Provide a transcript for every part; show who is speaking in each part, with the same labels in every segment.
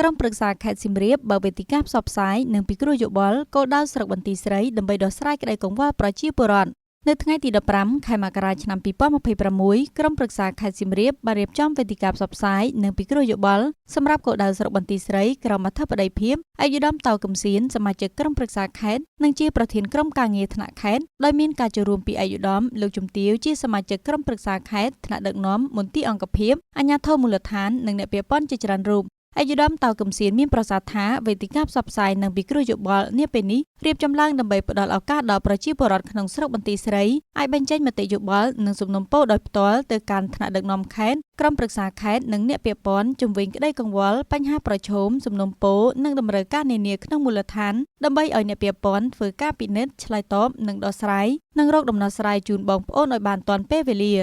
Speaker 1: ក្រុមប្រឹក្សាខេត្តសៀមរាបបើកវេទិកាផ្សព្វផ្សាយនិងពិគ្រោះយោបល់គោលដៅស្រុកបន្ទាយស្រីដើម្បីដោះស្រាយក្តីកង្វល់ប្រជាពលរដ្ឋនៅថ្ងៃទី15ខែមករាឆ្នាំ2026ក្រុមប្រឹក្សាខេត្តសៀមរាបបានរៀបចំវេទិកាផ្សព្វផ្សាយនិងពិគ្រោះយោបល់សម្រាប់គោលដៅស្រុកបន្ទាយស្រីក្រោមអធិបតីភាពឯកឧត្តមតៅកឹមសៀនសមាជិកក្រុមប្រឹក្សាខេត្តនិងជាប្រធានក្រុមការងារថ្នាក់ខេត្តដោយមានការចូលរួមពីឯកឧត្តមលោកជំទាវជាសមាជិកក្រុមប្រឹក្សាខេត្តថ្នាក់ដឹកនាំមន្ទីរអង្គភាពអាជ្ញាធរមូលដ្ឋាននិងអ្នកពាក់ព័ន្ធជាច្រើនរូបឯកឧត្តមតៅកឹមសៀនមានប្រសាសន៍ថាវេទិកាផ្សព្វផ្សាយនិងពិគ្រោះយោបល់នាពេលនេះរៀបចំឡើងដើម្បីផ្ដល់ឱកាសដល់ប្រជាពលរដ្ឋក្នុងស្រុកបន្ទាយស្រីអាចបញ្ចេញមតិយោបល់និងសំណូមពរដោយផ្ទាល់ទៅកាន់ថ្នាក់ដឹកនាំខេត្តក្រុមប្រឹក្សាខេត្តនិងអ្នកពាក់ព័ន្ធជំវិញក្តីកង្វល់បញ្ហាប្រឈមសំណូមពរនិងតម្រូវការនានាក្នុងមូលដ្ឋានដើម្បីឲ្យអ្នកពាក់ព័ន្ធធ្វើការពិនិត្យឆ្លើយតបនិងដោះស្រាយនិងរកដំណោះស្រាយជូនបងប្អូនឲ្យបានទាន់ពេលវេលា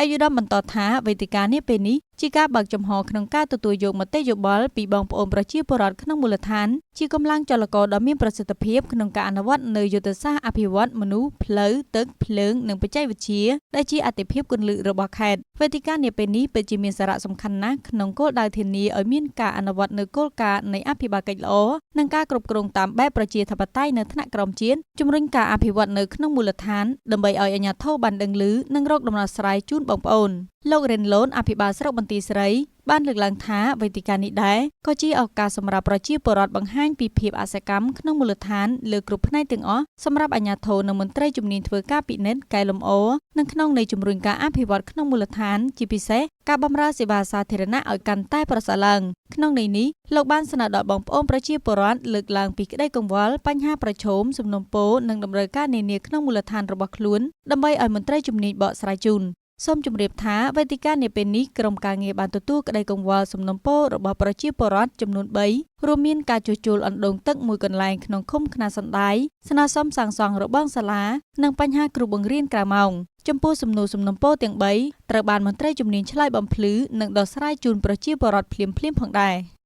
Speaker 1: ឯកឧត្តមបន្តថាវេទិកានេះពេលនេះជាការបើកចំហក្នុងការទទួលយកមតិយោបល់ពីបងប្អូនប្រជាពលរដ្ឋក្នុងមូលដ្ឋានជាកម្លាំងចលករដ៏មានប្រសិទ្ធភាពក្នុងការអនុវត្តនូវយុទ្ធសាស្ត្រអភិវឌ្ឍមនុស្សផ្លូវទឹកភ្លើងនិងបច្ចេកវិទ្យាដែលជាអាទិភាពគន្លឹះរបស់ខេត្តវេទិកានាពេលនេះពិតជាមានសារៈសំខាន់ណាស់ក្នុងគោលដៅធានាឲ្យមានការអនុវត្តនូវគោលការណ៍នៃអភិបាលកិច្ចល្អនិងការគ្រប់គ្រងតាមបែបប្រជាធិបតេយ្យនៅថ្នាក់ក្រោមជាតិជំរុញការអភិវឌ្ឍនៅក្នុងមូលដ្ឋានដើម្បីឲ្យអាជ្ញាធរបានដឹងឮនិងរកដំណោះស្រាយជូនបងប្អូនលោករិនលូនអភិបាលស្រុកបន្ទាយស្រីបានលើកឡើងថាវេទិកានេះដែរក៏ជាឱកាសសម្រាប់ប្រជាពលរដ្ឋបង្ហាញពីភាពអសកម្មក្នុងមូលដ្ឋានលើគ្រប់ផ្នែកទាំងអស់សម្រាប់អាជ្ញាធរនិងមន្ត្រីជំនាញធ្វើការពិនិត្យកែលម្អនិងក្នុងន័យជំរុញការអភិវឌ្ឍក្នុងមូលដ្ឋានជាពិសេសការបម្រើសេវាសាធារណៈឲ្យកាន់តែប្រសើរឡើងក្នុងន័យនេះលោកបានស្នើដល់បងប្អូនប្រជាពលរដ្ឋលើកឡើងពីក្តីកង្វល់បញ្ហាប្រឈមសំណូមពរនិងតម្រូវការនានាក្នុងមូលដ្ឋានរបស់ខ្លួនដើម្បីឲ្យមន្ត្រីជំនាញបកស្រាយជូនសូមជម្រាបថាវេទិកានាពេលនេះក្រុមការងារបានទទួលក្តីកង្វល់សំណូមពររបស់ប្រជាពលរដ្ឋចំនួន3រួមមានការជួសជុលអណ្ដូងទឹកមួយកន្លែងក្នុងឃុំខ្នាសណ្ដាយស្នើសុំសាងសង់របងសាលានិងបញ្ហាគ្រូបង្រៀនក្រៅម៉ោងចំពោះសំណួរសំណូមពរទាំង3ត្រូវបានមន្ត្រីជំនាញឆ្លើយបំភ្លឺនិងដោះស្រាយជូនប្រជាពលរដ្ឋភ្លាមៗផងដែរ។